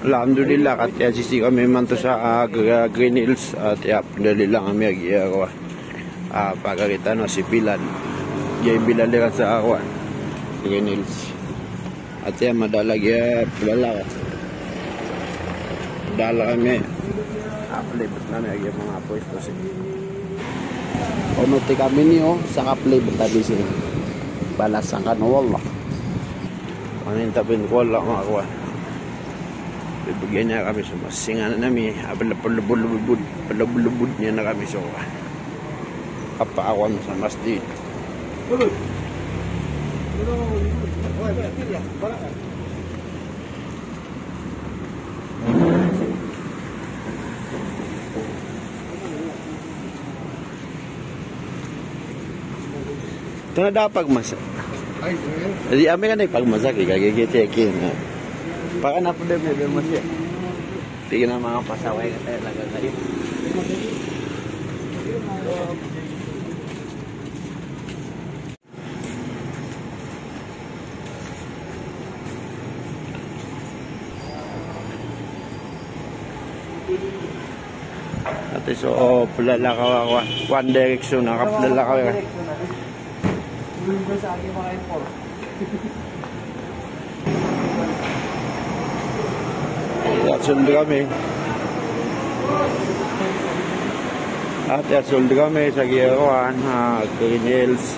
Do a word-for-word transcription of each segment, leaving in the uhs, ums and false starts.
Alhamdulillah, katiya sisii kami imanto sa, ah, Gr-, Green Hills, ah, tiya pndalilan kami a giya ko, ah, pagari tano si Pilan. Giya i bilaliran sa, ah, Green Hills. Ati a madala giya plalaka. Dala kami. Aplibot nami a giya manga pwesto sii. Onoti kami niyo sa kaplibot a di sii. Balasan kano o Allah. Paminta pn ko Allah manga kowan. Bibgay niyan kami so masingan ami. Aplibot, aplibot, aplibot niyan kami so kowan. Kapaawan sa masjid. Ito na da pagmasa. Ay, sir. Di ami kan pagmasa ki kagigiti aki na. Pakan apo da mi da masa. Tig na manga pasaway ka tayo, laga tayo. Ati so, oh, plalakaw ako, ah. One direction, ah, kaplalakaw ako. Aya, sold kami. Ati a sold kami sa giya kowan, ah, Green Hills.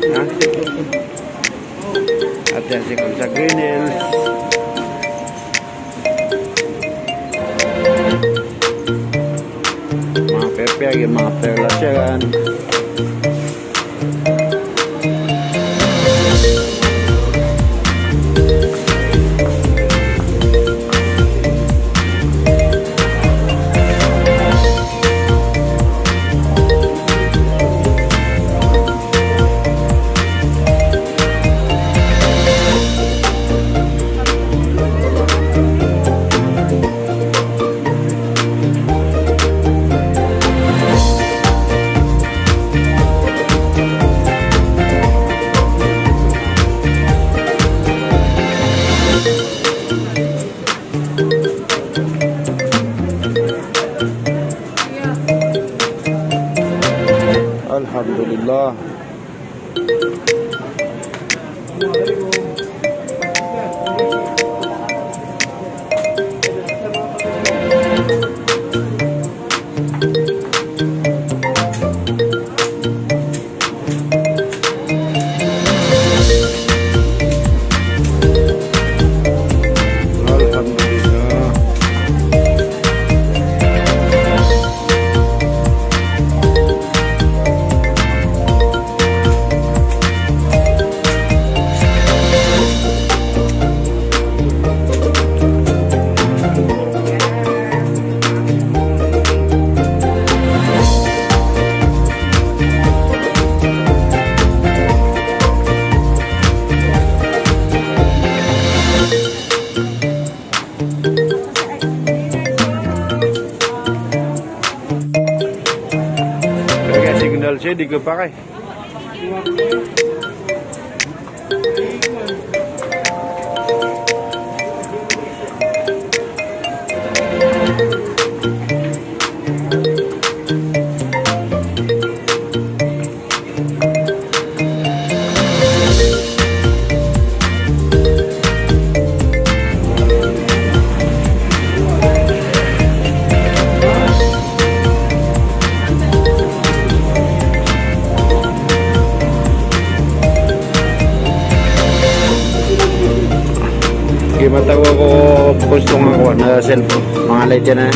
Ha? Ati a sii ko sa Green Hills. Manga pepe agi, manga pelasaran. Alhamdulillah. Alhamdulillah. Kaya signal siya, di ko pa kay. Matago ako, postong ako na cellphone. Mga late yan, ah.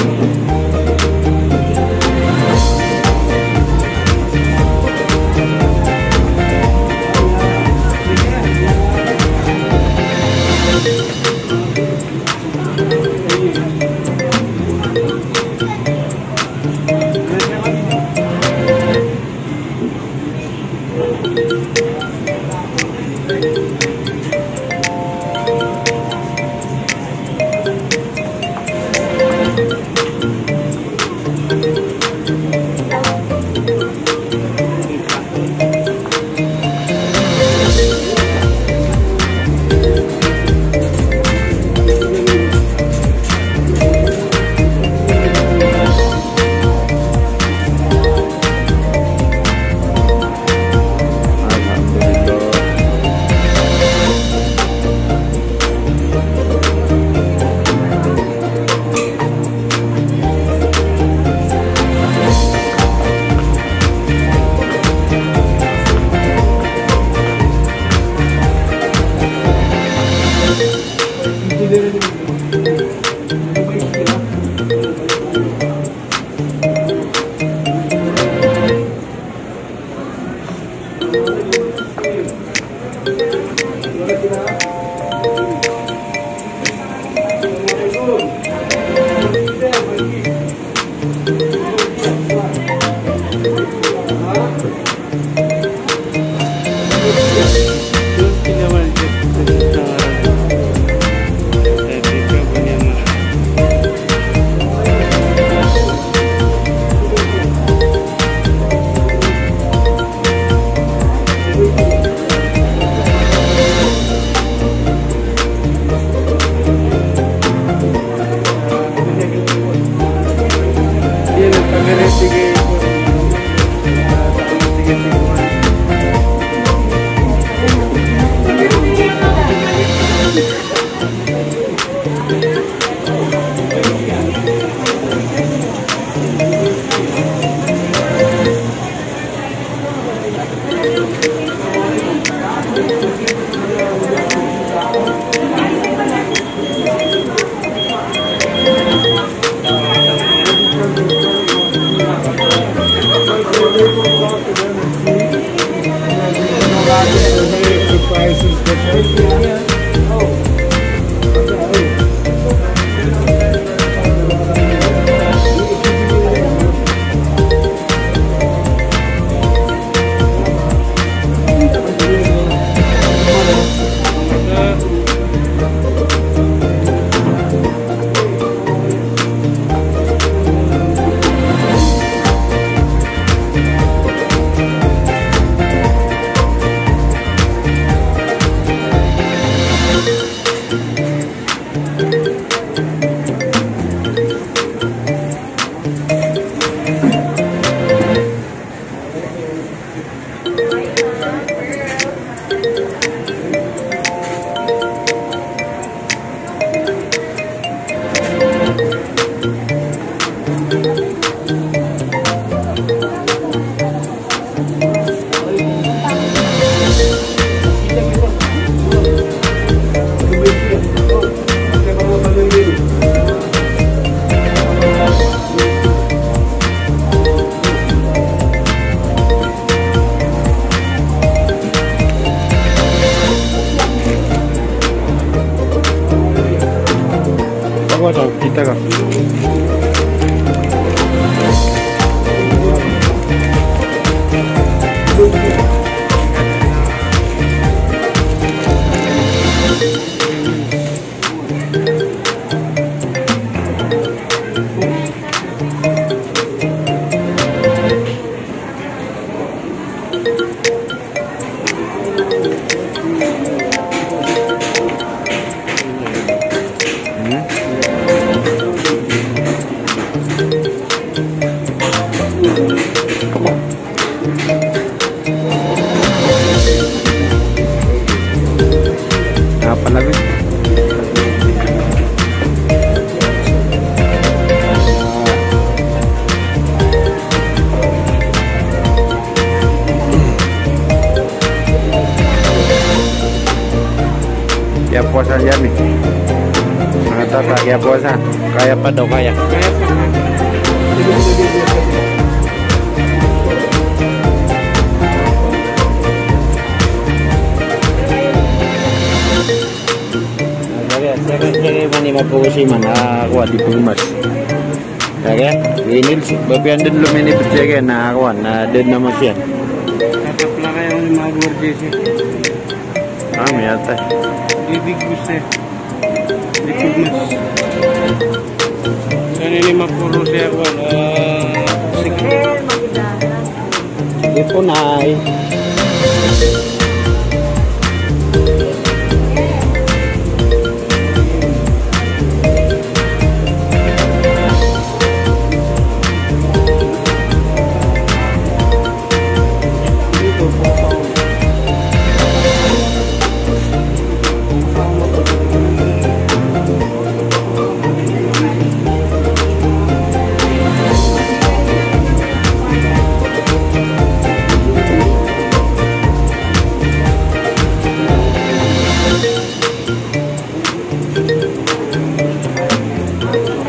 Ako, kita ka. Apa lagi? Ya, puasa aja nih. Tata, kaya puasa? Kaya pa daw, kaya. Kaya, kaya, kaya, mani mapusi man, ah, kuwa di pagmas. Kaya, ini, babi anda dolo mini pecah kaya, na, kuwa, na, den na masiyan. Tatap lang kayo ang mga gwardiya siya. Ah, miyatay. Bibig ko siya. Bibig mas. Saan ini mapuro siya, kuwan? Ah, sige. Sige po, Nay.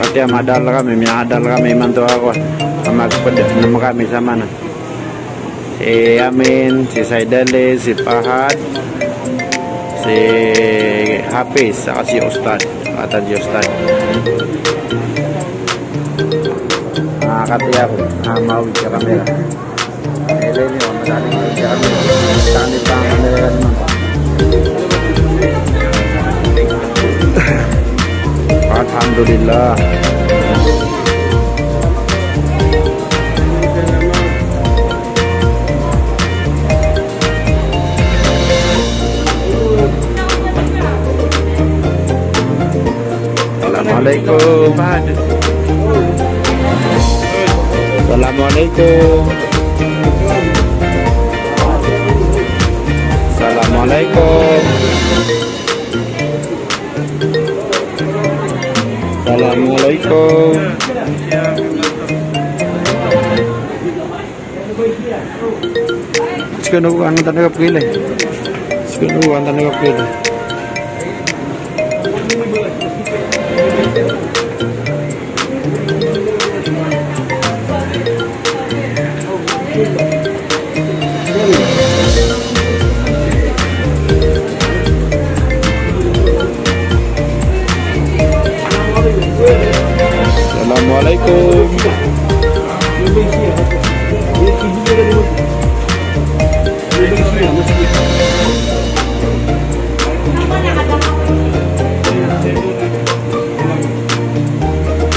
Kati a madal kami, miyadal kami imanto ako. Kami agped, nem kami sa mana. Si Amin, si Said Ali, si Fahad, si Hafiz, saka si Ustad. Kata si Ustad. Ah, kati ako. Ah, mawid sa kamera. Ele niyo, madali sa kamera. Saan pa ang kamera naman? Alhamdulillah. Assalamualaikum. Assalamualaikum. Assalamualaikum. Assalamualaikum. Sgano ko antonaa i kapagilay. Sgano ko antonaa i kapagilay. Assalamualaikum.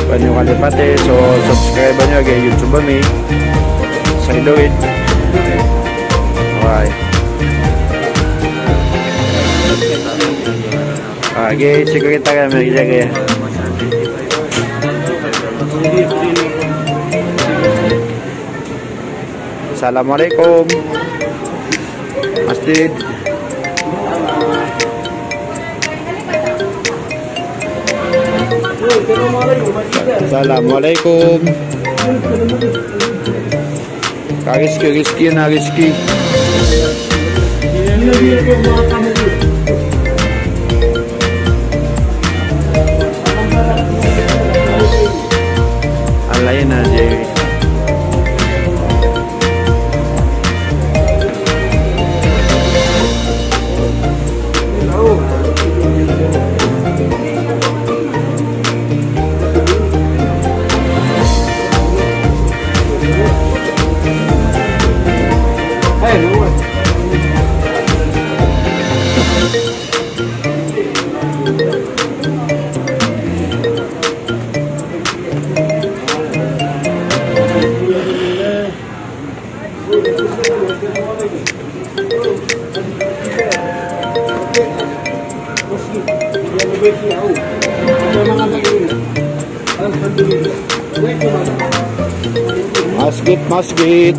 Pano kalipati, so subscribe niyo a giyai YouTube ami. Sa Iloilo. Bye. Ah, okay, sige, kita kami, sige. Assalamualaikum. Masjid. Assalamualaikum. Ka Rizky, Rizky na Rizky. Alay na, Jerry. Masjid, masjid.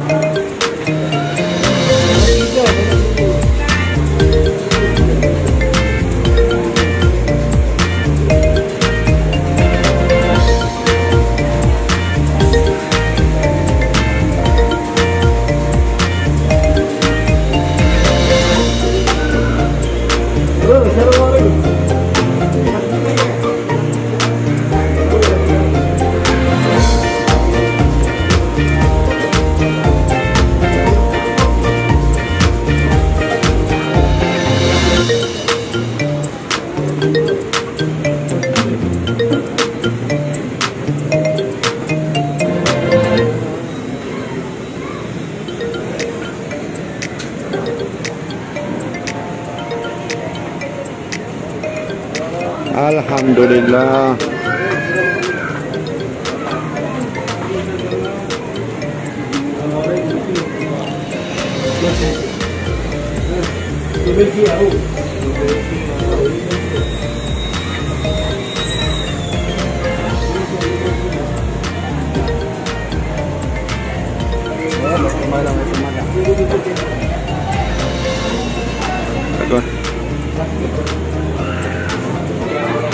Alhamdulillah.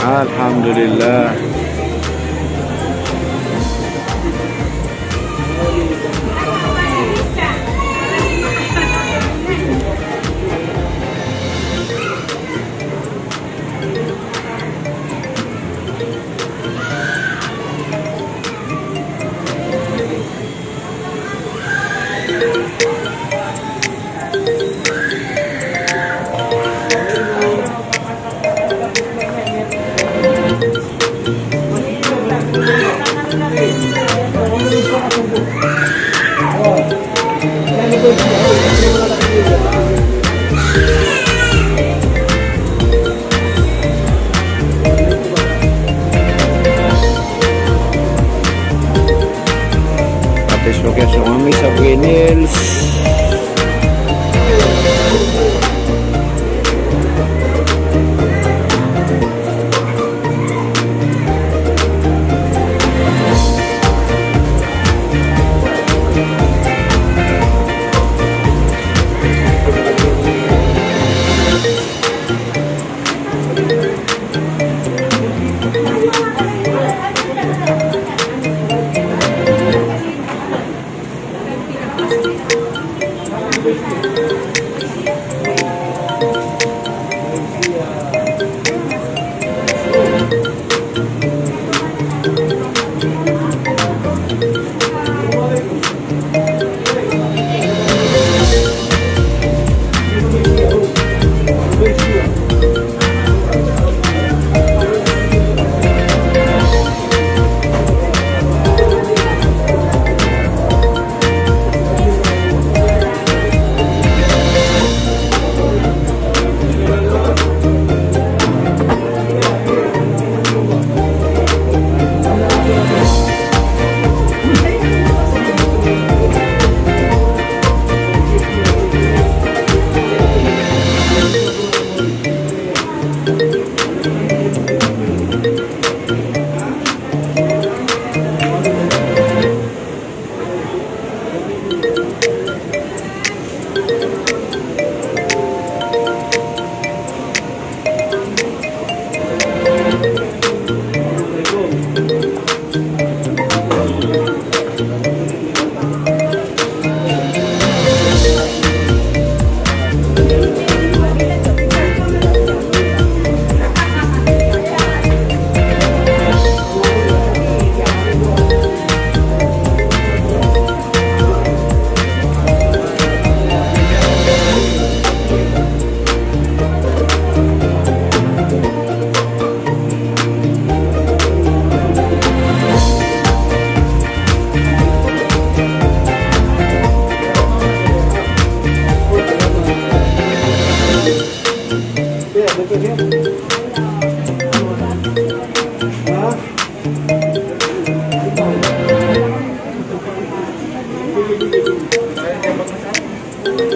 Alhamdulillah. Ati so kaya so kami sa Green Hills.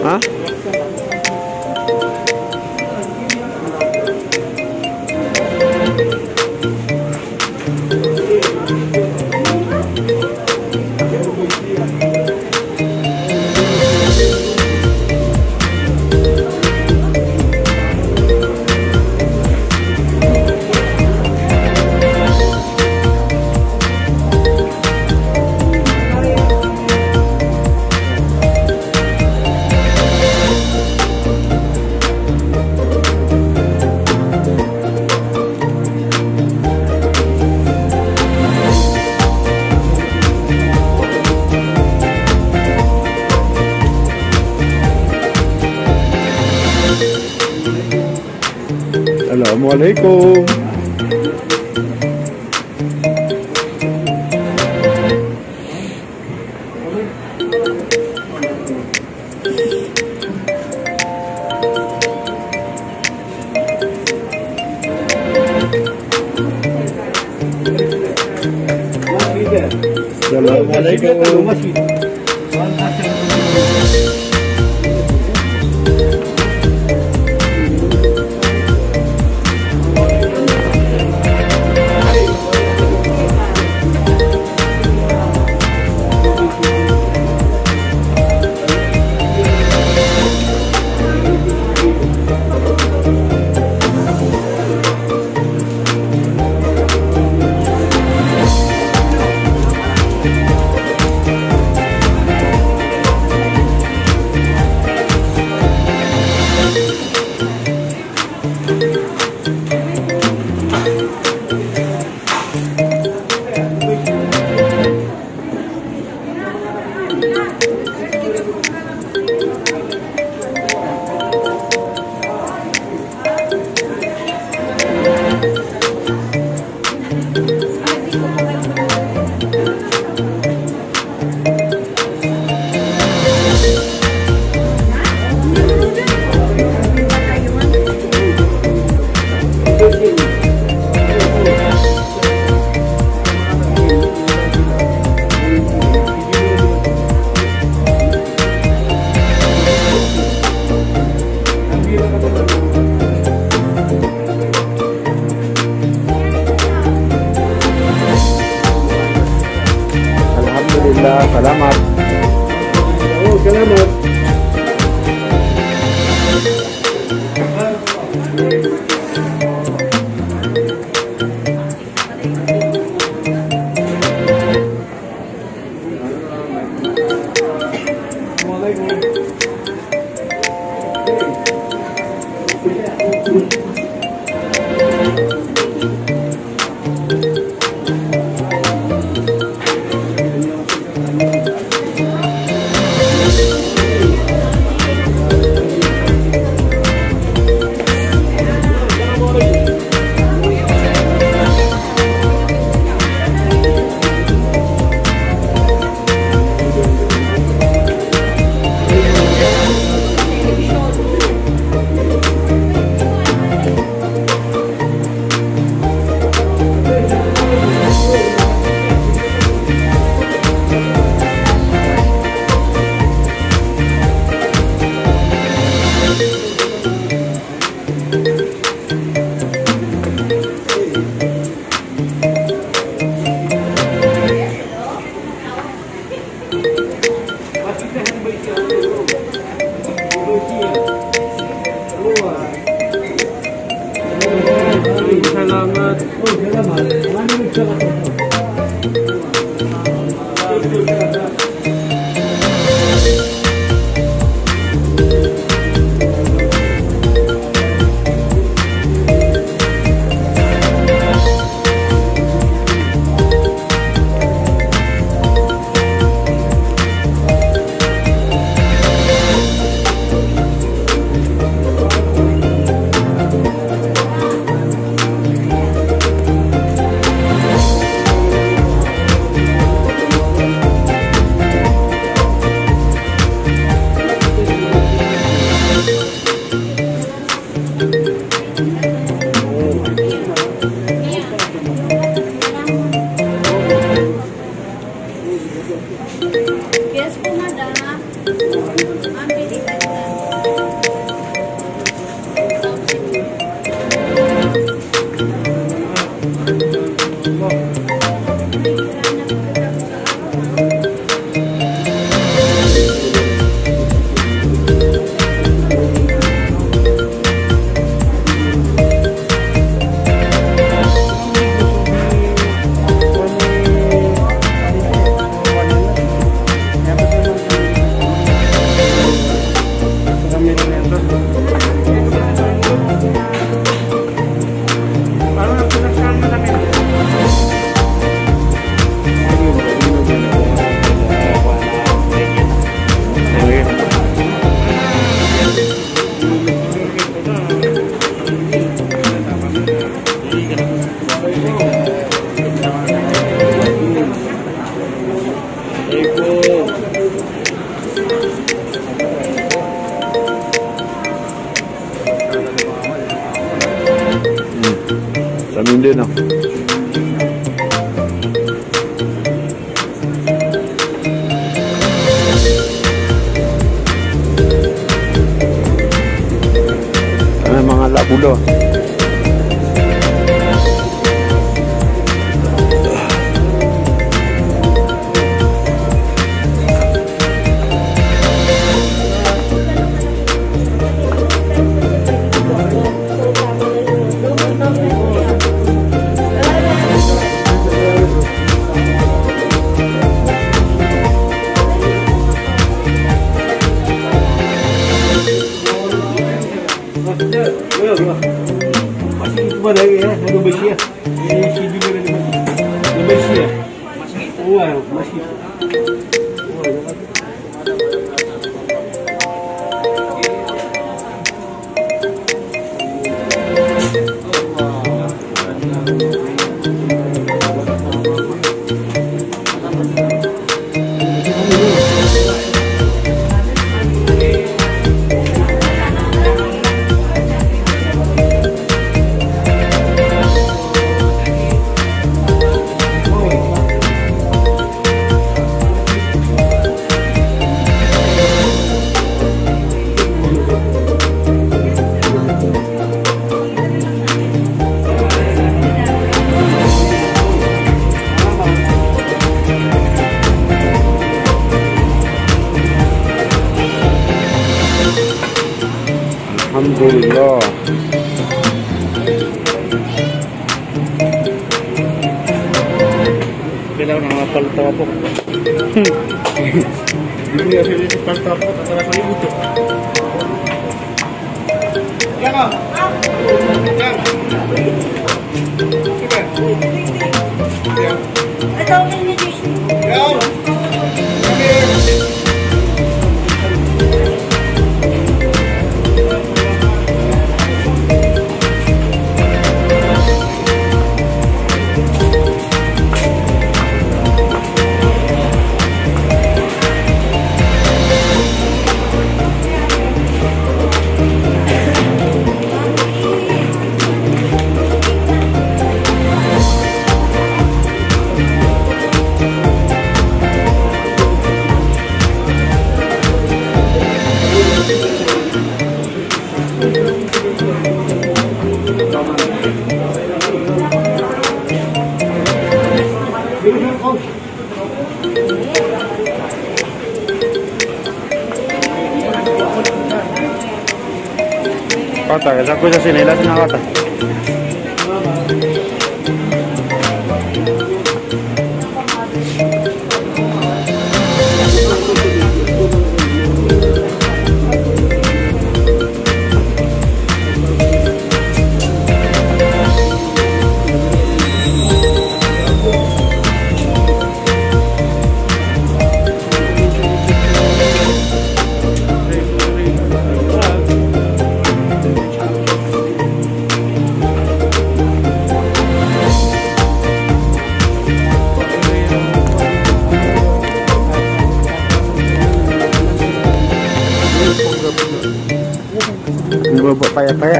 Ha? Assalamualaikum. Assalamualaikum. Alhamdulillah, salamat. Oh, salamat. Salamat. Hmm. Sabi din, ah. Alhamdulillah. Kailangan ng mga paltapok. Hindi nga sila si paltapok, at saka sa libuto. Kata, sa ko sa sinila, sa kata. Ini bobok paya-paya.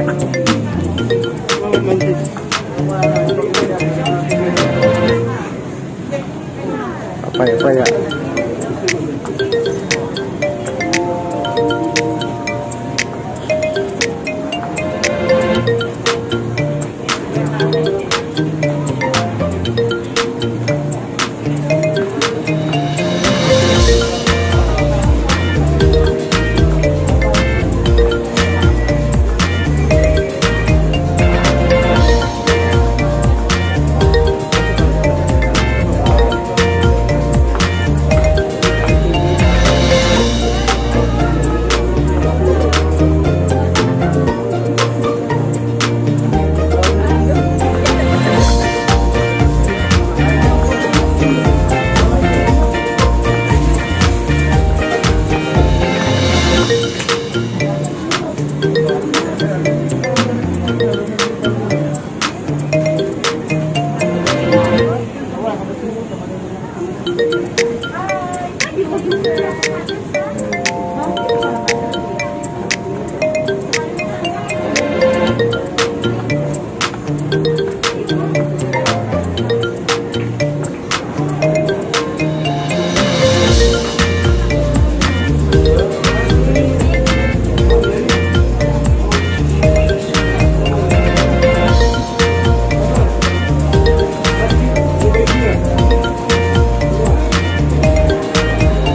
Paya-paya.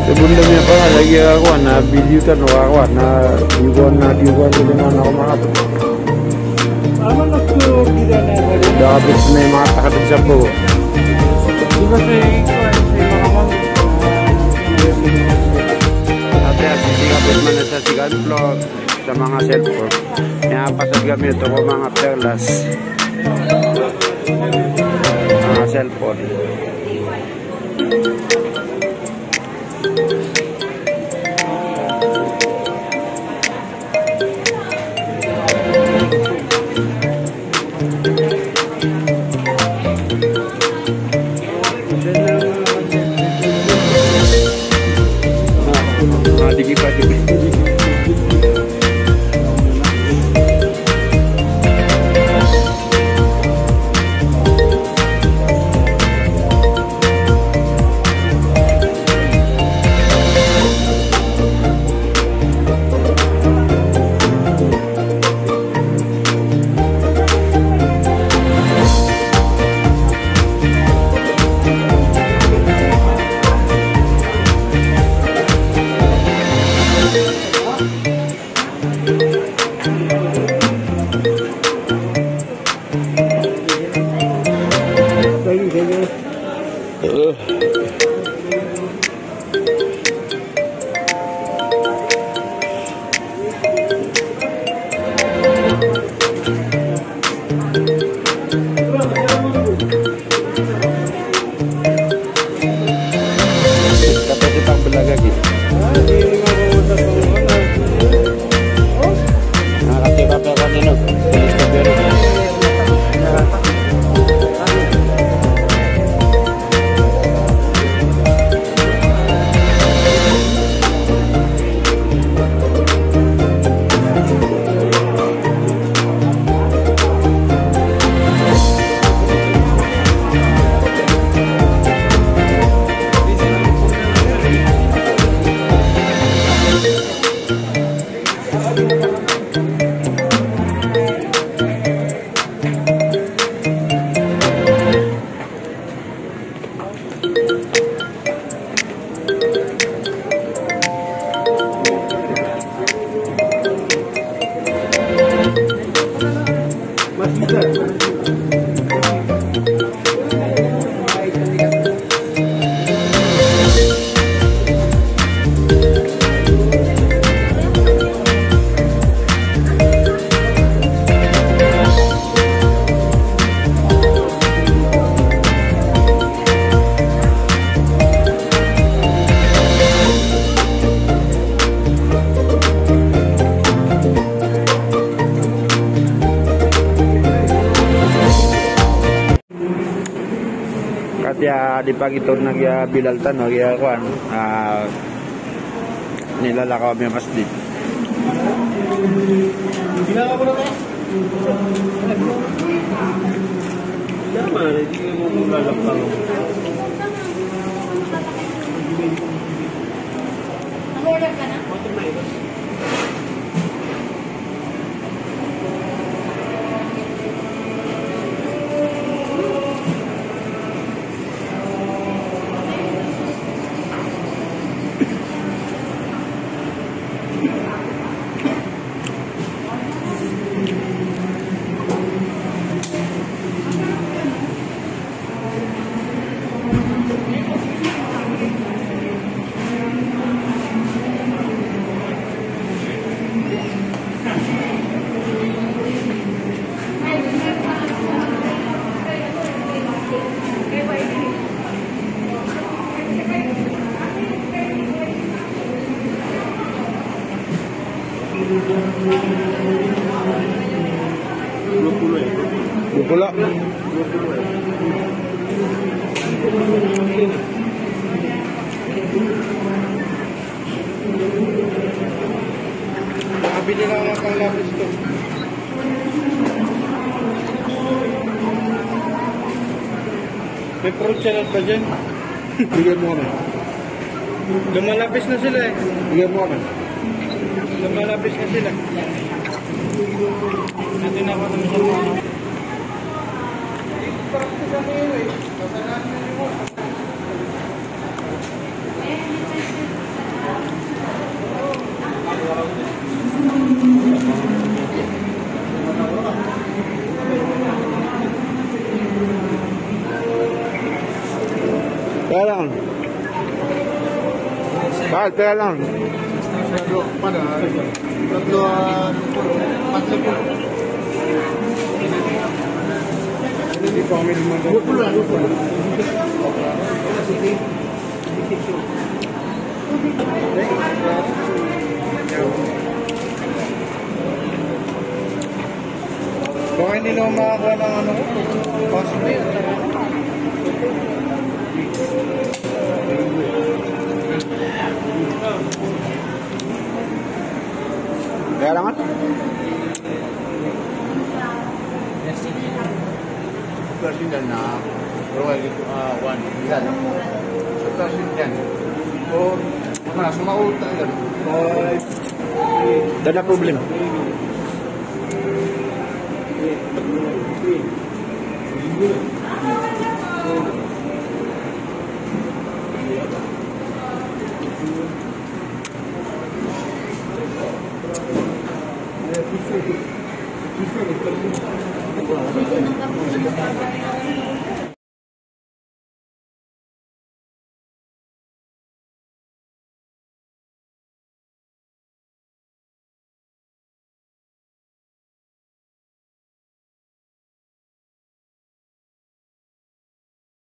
Sa bonda miyapa lagi ako na video tano ako na diyokan na diyokan ko naman ako makap. Dapat na yung mga takatid sa po. Ate, asisigapan man sa sigan vlog. Sa mga cellphone. Miyapasad kami oto ko mga perlas. Mga cellphone. Kapag itang belaga, gitu. Nakakita pa ako nino. Katii a di pagitod na giya bilal tano giya kowan, ah, nilalakaw a miya masjid. Duwa polo. Nakabili lang ako ng lapis ko. May fruit salad pa dyan. Bigyan mo kami. Lumalapis na sila eh. Bigyan mo kami. Lumalapis na sila. Natin ako ng mga. Pera lang. Pera lang. Tatlo, ah, tatlo. Dua puluh, dua puluh. Baka hindi na makakuha ng ano, passport. Kaya naman. President na, Royal, ah, one. President. O, mga sumaot talaga. Dala problem.